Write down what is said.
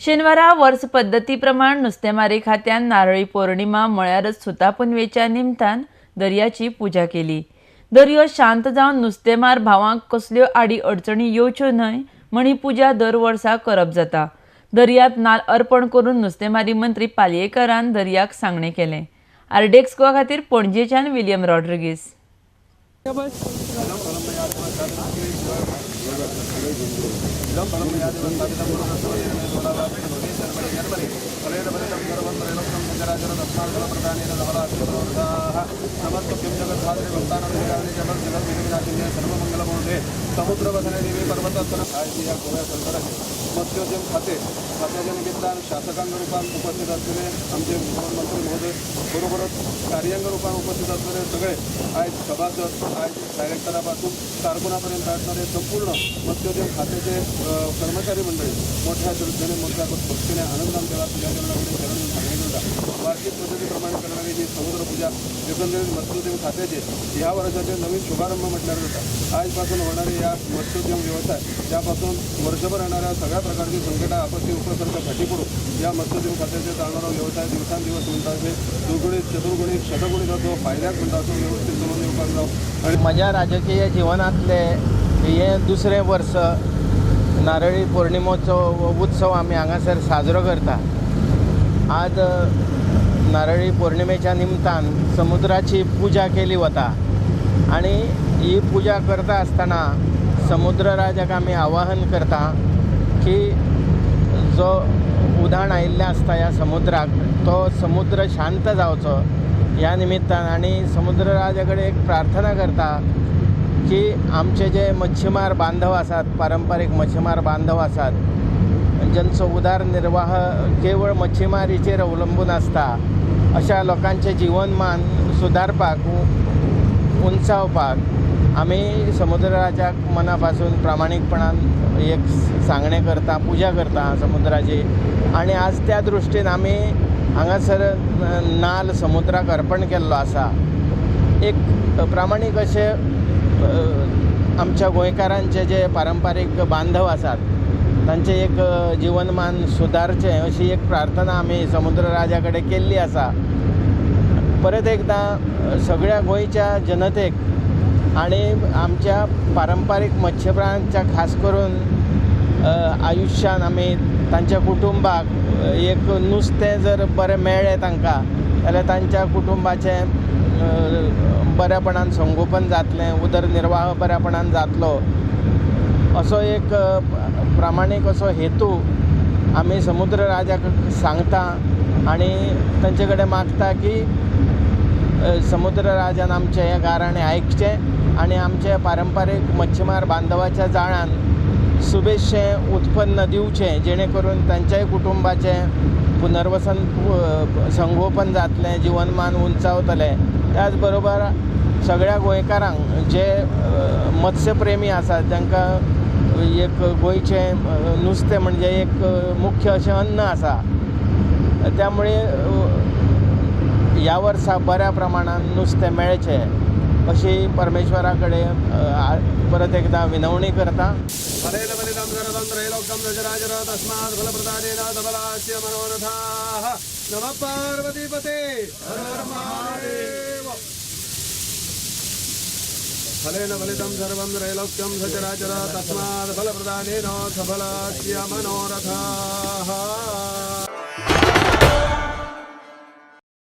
शेनवारा वर्स पद्दती प्रमाण नुस्तेमारी खात्यान नारळी पौर्णिमा म्हळ्यारच सुता पुनवेच्या निमतान दर्याची पुजा केली. दर्यो शांत जावन नुस्तेमार भावांक कसल्यो आडी अडचणी येवच्यो न्हय म्हण ही पुजा दर वर्सा करप जाता. दर्यांत नाल अर्पण करून नुस्तेमारी मंत्री पालयेकारान दर्याक सांगणें केलें. आरडीएक्स गोवा खातीर पणजेच्यान विलियम रॉड्रिगीस. मत्स्योद्यम खाते खात्याच्या निमित्तान शासकांग रूपान उपस्थित असलेले आमचे मंत्री महोदय, बरोबरच कार्यांग रूपान उपस्थित असलेले सगळे आयज सभासद, आयज डायरेक्टरापासून कारकुनापर्यंत असणारे संपूर्ण मत्स्योद्यम खात्याचे कर्मचारी मंडळी मोठ्या श्रद्धेने, मोठ्या भक्तीने, आनंदान त्याला तुझ्या चरणाकडे शरण सांगणे करता. वार्षिक पद्धतीप्रमाणे करणारी ही समुद्र पूजा एकंदरीत मत्स्योद्यम खात्याचे ह्या वर्षाचे नवीन शुभारंभ म्हटल्यार जाता. आजपासून होणारे या मत्स्योद्यम व्यवसाय त्यापासून वर्षभर येणाऱ्या सगळ्या प्रकारची संकटां, आपत्ती, उपसर्ग फाटी पडून या मत्स्योद्यम खात्याचे चालणारा व्यवसाय दिवसांदिवस म्हणटा अशें दुगुणीत, चतुर्गुणीत, शतगुणीत असो फायद्याक म्हणटा असो व्यवस्थित चलोवन येवपाक जावं. आणि म्हज्या राजकीय जिवनांतले हें दुसरें वर्स नारळी पौर्णिमेचो उत्सव आमी हांगासर साजरो करता. आज नारळी पौर्णिमेच्या निमतान समुद्राची पुजा केली वता आनी ही पुजा करता आसतना समुद्र राजाक आमी आवाहन करता की जो उधाण आयिल्लें आसता ह्या समुद्राक तो समुद्र शांत जावचो ह्या निमित्तान, आनी समुद्र राजा कडेन एक प्रार्थना करता की आमचे जे मच्छीमार बांधव आसात, पारंपारीक मच्छीमार बांधव आसात, ज्यांचो उदरनिर्वाह केवळ मच्छीमारीचेर अवलंबून आसता, अशा लोकांचें जिवनमान सुदारपाक, उंचावपाक आमी समुद्र राजाक मना पासून प्रामाणीकपणान एक सांगणें करता, पुजा करता समुद्राची. आनी आज त्या दृश्टीन आमी हांगासर नाल समुद्राक अर्पण केल्लो आसा. एक प्रामाणीक अशें आमच्या गोंयकारांचे जे पारंपारीक बांधव आसात तांचें एक जिवनमान सुदारचें अशी एक प्रार्थना आमी समुद्र राजा कडेन केल्ली आसा. परत एकदां सगळ्या गोंयच्या जनतेक आनी आमच्या पारंपारीक मच्छीमारांच्या खास करून आयुश्यान आमी तांच्या कुटुंबाक एक नुस्तें जर बरें मेळ्ळें तांकां जाल्यार तांच्या कुटुंबाचें बऱ्यापणान संगोपन जातलें, उदरनिर्वाह बऱ्यापणान जातलो असो एक प्रामाणीक असो हेतू आमी समुद्र राजाक सांगता आनी तांचे कडेन मागता की समुद्र राजान आमचें हें गाराणें आयकचें आनी आमचे पारंपारीक मच्छीमार बांधवाच्या जाळान सुबेजशें उत्पन्न दिवचें, जेणे करून तांच्याय कुटुंबाचें पुनर्वसन, संगोपन जातलें, जिवनमान उंचावतलें. त्याच बरोबर सगळ्या गोंयकारांक जे मत्स्यप्रेमी आसात, जांकां एक गोंयचें नुस्तें म्हणजे एक मुख्य अशें अन्न आसा, त्यामुळे ह्या वर्सा बऱ्या प्रमाणान नुस्तें मेळचें अशी परमेश्वरा कडेन परत एकदां विनवणी करता. नमः पार्वतीपते हर हर महादेव. फलेन फलितं सर्वं त्रैलोक्यं सचराचर तस्मात् फलप्रदानेन सफलस्य मनोरथाः.